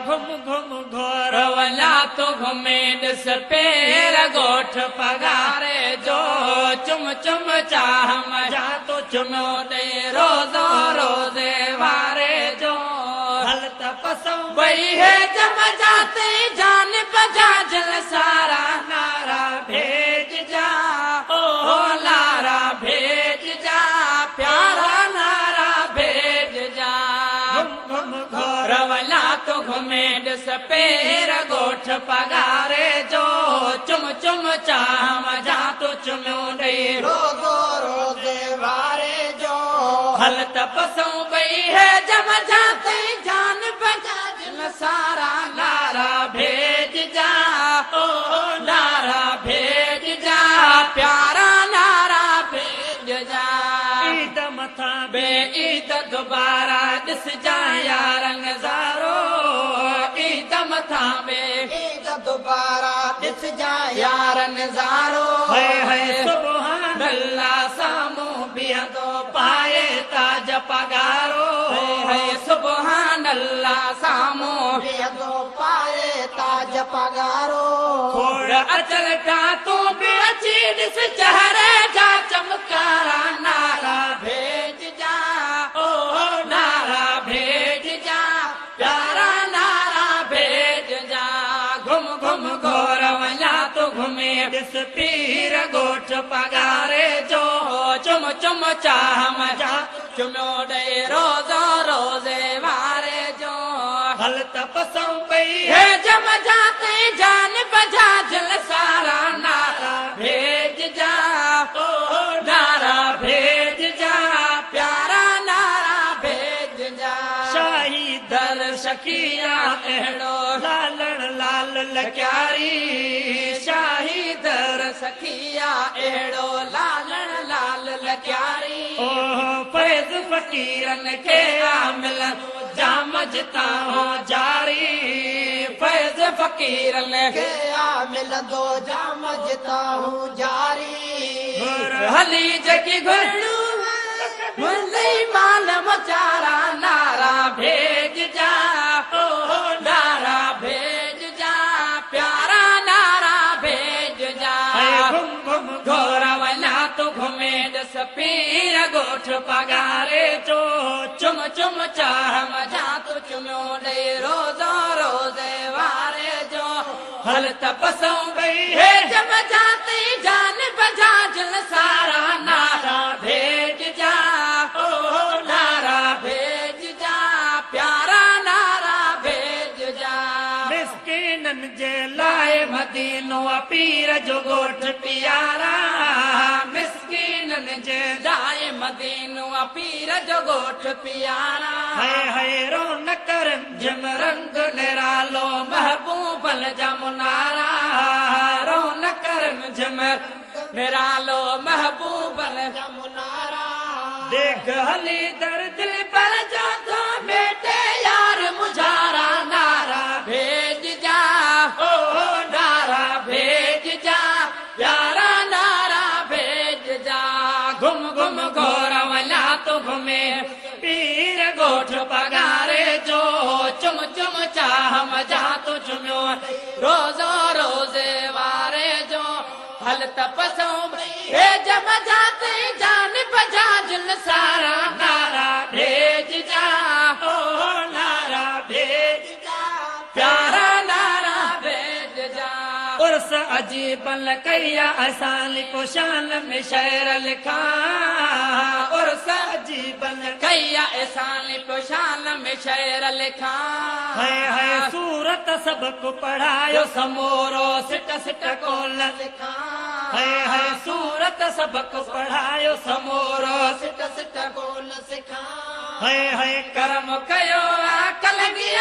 घुम घुम घोर वञा तो घुमे ॾिस पेर ॻोठ पघारे जो चुम चुम चाह मजा तो चुमियो ॾे रोज़ो रोज़े वारे जो हल त पसऊं वई हे जम जाते जान बजा जल सारा नारा भेज जा ओ लारा भेज जा प्यारा नारा भेज जा घुम घुम घोर वञा तो घुमे ॾिस पेर ॻोठ पघारे जो चुम चुम चाह मजा तो चुमियो ॾे रोज़ो रोज़े वारे जो हल त पसऊं पई है जम जाते जान बजा दिल सारा नारा भेज जा ओ नारा भेज जा प्यारा नारा भेज जा ईद मथां बे ईद दोबारा ॾिस जा यार नज़ारो ईद मथां बे ईद दोबारा ॾिस जा यार नज़ारो हाय हाय सुभान अल्लाह साम्हूं बीहंदो पाए ताज पघारो हाय सुभान अल्लाह साम्हूं बीहंदो पाए ताज पघारो खोड़ अचल का तूं बि अची ॾिस चेहरे जा चमकारा नारा भेज जा ओ नारा भेज जा प्यारा नारा भेज जा घुम घुम घोर वञा तो घुमे ॾिस पीर ॻोठ पघारे जो चुम चुम चाह मजा चुमियो ॾे रोज़ो रोज़े वारे जो हल त पसऊं पई हे जम जाते जान बजा जल सारा नारा भेज जा ओ नारा भेज जा प्यारा नारा भेज जा शाही दर शकिया अहिड़ो लालण लाल लक्यारी शाही दर सखिया अहिड़ो लालण लाल लक्यारी ओ फैज़ फ़क़ीरनि खे आ मिलंदो जाम जितां हो जारी फैज़ फ़क़ीरनि खे आ मिलंदो जाम जितां हूँ जारी हली जेकी घुरणू मुंहिंजी माल मचारा नारा भेज जा ओ नारा भेज जा प्यारा नारा भेज जा घुम घुम घोर वञा तो घुमे ॾिस पीर ॻोठ पघारे जो चुम चुम चाह मजा तो चुमियो ॾे रोज़ो रोज़े वारे जो हल त पसऊं पई हे जम जाते जान बजा जल सारा नारा भेज जा ओ नारा भेज जा प्यारा नारा भेज जा मिसकीननि जे लाए मदीनो पीर जो ॻोठ प्यारा मिसकीननि जे लाए मदीनो पीर जो ॻोठ प्यारा हाय हाय रौनक जिम रंग निरालो महबूबन जा मुनारा रौनक रिमझिम निरालो महबूबन जा मुनारा देख हली दर दिल पर जो तो बेटे यार मुझारा नारा भेज जा ओ नारा भेज जा प्यारा नारा भेज जा घुम घुम घोर वञा तो घुमे पीर ॻोठ पघारे जो चुम चुम चाह मजा तो चुमियो रोज़ो रोज़े वारे जो हल त पसऊं हे जम जाते जान बजा जुल सारा नारा भेज जा ओ नारा भेज जा प्यारा नारा भेज जा उर्स अजीबन कया असां लिखो शान में शेर लिखा उर्स अजीबन कया असां लिखो शान में शेर लिखा हाय हाय सूरत सबक पढ़ायो समोरो सिट सिट कोल लिखा हाय हाय सूरत सबक पढ़ायो समोरो सिट सिट कोल सिखा हाय हाय करम कयो कलगिया